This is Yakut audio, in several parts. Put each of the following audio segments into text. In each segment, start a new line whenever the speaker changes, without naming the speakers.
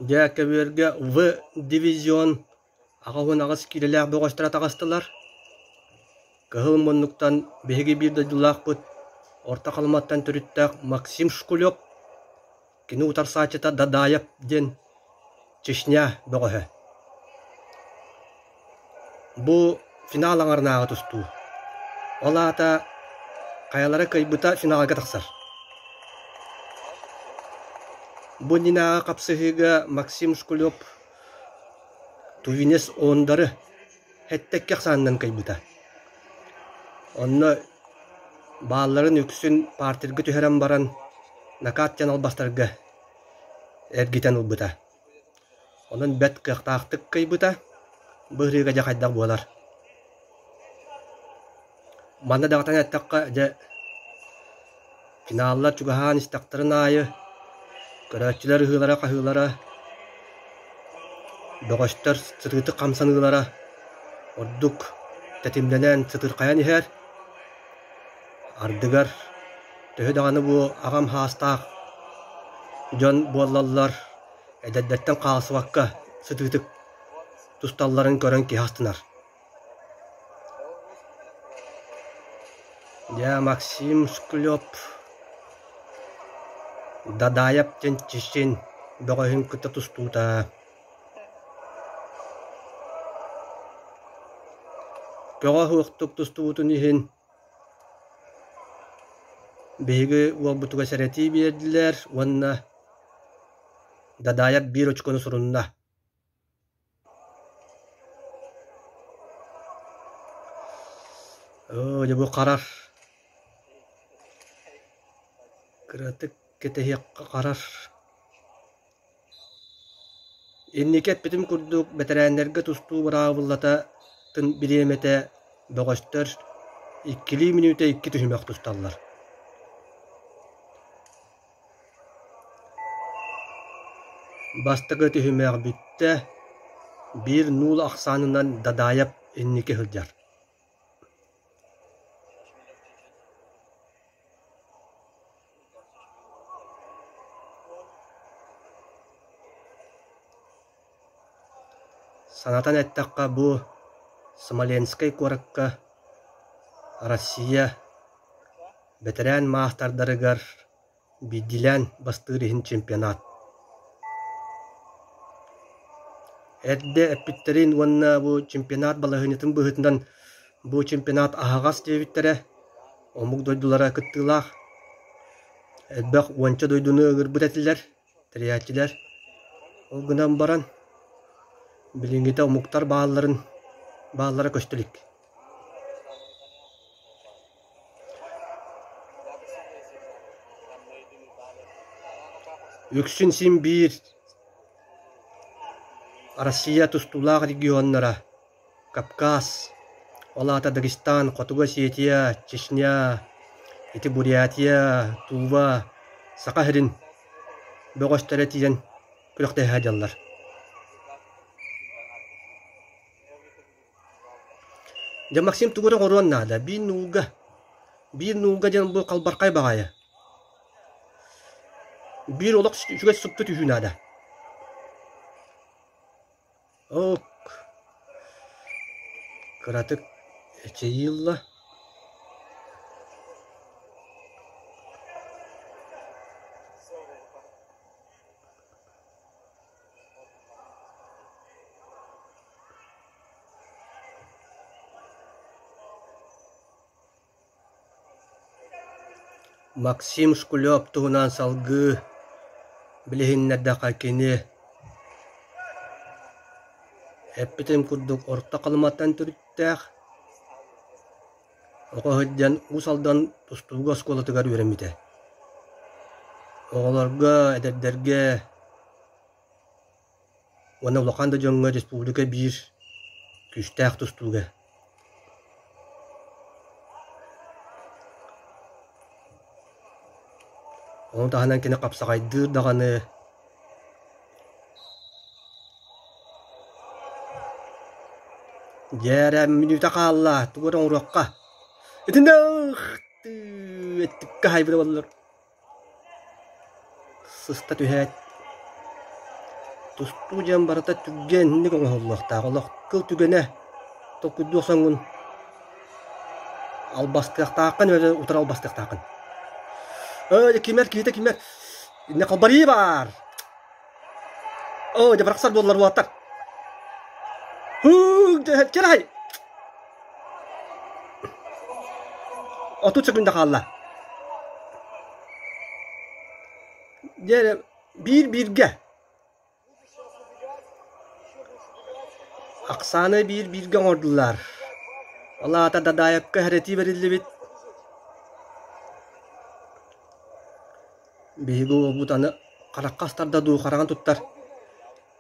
Дьэ, көбүөргэ В дивизион 88 киилэлээх бөҕөстөрө таҕыстылар. Кыһыл муннуктан биһиги биир дойдулаахпыт Орто Халыматтан төрүттээх Максим Шкулев, кини утарсааччыта Дадаев диэн Чечня бөҕөһө. Бу финал аҥарынааҕы тустуу. Ол аата хайалара кыайбыта финалга тахсар. Бу иннинээҕи хапсыһыыга Максим Шкулев Тувинец Ондары һэттэкки ахсаанынан кыайбыта. Онно баалларын үксүн партерга түһэрэн баран накат диэн албастарга эргитэн ылбыта. Онон бэрт кыахтаахтык кыайбыта, быһырыыга дьэ хайдах буолар. Манна даҕатан эттэххэ, дьэ финаллар чугаһаан истэхтэрин аайы көрөөччүлэр ыһыылара-хаһыылара, бөҕөстөр сытыытык хамсаныылара ордук тэтимнэнэн сытырхайан иһэр. Ардыгар төһө даҕаны бу аҕам саастаах дьон буоллаллар, эдэрдэртэн хаалсыбакка сытыытык тусталларын көрөн киһи астынар. Дьэ, Максим Склеп Дадаев диэн чечен бөҕөһүн кытта тустуута. Көҕө суохтук тустубутун иһин биһиги уолбутугар сэрэтии биэрдилэр уонна Дадаев биир очкону сурунна. Оо, дьэ бу харар кыратык кэтэһиэххэ харар. Инники эппитим курдук, бэтэрээннэргэ тустуу быраабылатын бириэмэтэ бөҕөстөр иккилии мүнүүтэ икки түһүмэх тусталлар. Бастакы түһүмэх бүттэ, биир нуул ахсаанынан Дадаев инники сылдьар. Санатан эттэххэ, бу Смоленскай куоракка Россия бэтэрээн маастардарыгар биирдиилээн бастыыр иһин чемпионат. Эрдэ эппиттэрин уонна бу чемпионат балаһыанньатын быһыытынан бу чемпионат аһаҕас диэбиттэрэ, омук дойдулара кыттыылаах, элбэх уонча дойдуну ыҥырбыт этилэр, тэрийээччилэр. Ол гынан баран билиҥҥитэ омуктар баалларын бааллара көстө илик. Үксүн син биир Россия тустуулаах регионнара Кавказ, ол аата Дагестан, Хотугу Осетия, Чечня, ити Бурятия, Тува, Саха сирин бөҕөстөрө тиийэн күрэхтэһэ сылдьаллар. Дьэ Максим тугу эрэ оҥоруон наада, биир нуулга, биир нуулга диэн бу халбархай баҕайы. Биир олох үчүгэй супту түһүү наада. Ок, кыратык эчэйии ылла. Максим Шкулев туһунан салгыы билиһиннэрдэххэ кини эппитим курдук Орто Халыматтан төрүттээх, оҕо сылдьан Уус Алдан тустууга оскуолатыгар үөрэммитэ. Оҕолорго, эдэрдэргэ уонна улахан да дьоҥҥо республика биир күүстээх тустууга. Ону таһынан кини хапсаҕайдыыр даҕаны Дьэ эрэ мүнүүтэ хаалла, тугу эрэ оҥоруохха. Итиннэ эттиккэ хаайбыта буоллар. Сыста түһээт. Тустуу диэн барыта түргэнник оҥоһуллуохтаах, олох кыл түгэнэ толкуйдуу охсоҥҥун албастыахтааххын эбэтэр утары албастыахтааххын. Өө, кимэр киһитэ кимэр иннэ халбарыы баар! Оо, дьэ барахсар буоллар уолаттар. Һуу, дьэ кэлэй! 30 секунда хаалла. Дьэ биир-бииргэ. Ахсааны биир-бииргэ оҥордулар. Ол аата Дадаевка хэрэтии бэриллибит. Биһиги уолбут аны харахха астарда дуу, хараҕын туттар.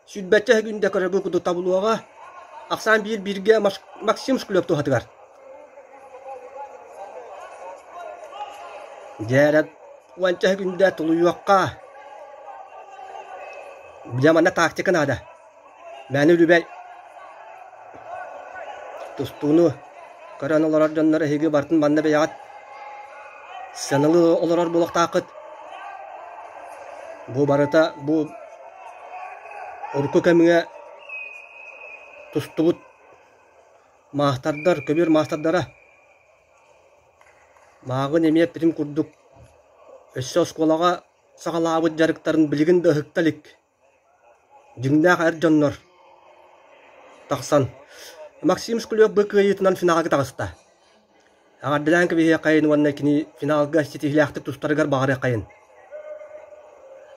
Сүүрбэччэ күндэ көрөргө курдук табылуоҕа. Ахсаан биир-бииргэ Максим Шклев туһатыгар. Дьээрэ уонча күндэ тулуйуохха. Дьэ манна тактика наада. Мээнэ үлүбэй. Тустууну көрөн олорор дьоннор эһиги барытын манна бэйэҕит сыаналыы олорор буолуохтааххыт. Бу барыта бу урукку кэмҥэ тустубут маастардар, көбүөр маастардара мааҕын эмиэ эппитим курдук өссө оскуолаҕа саҕалаабыт дьарыктарын билигин да ыһыкта илик Дьиҥнээх эр дьоннор тахсан Максим Шкулев бу кыайыытынан финалга таҕыста. Эҕэрдэлээн кэбиһиэххэйин уонна кини финалга ситиһиилээхтик тустарыгар баҕарыаххайын.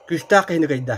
Күүстээх киһини кыайда.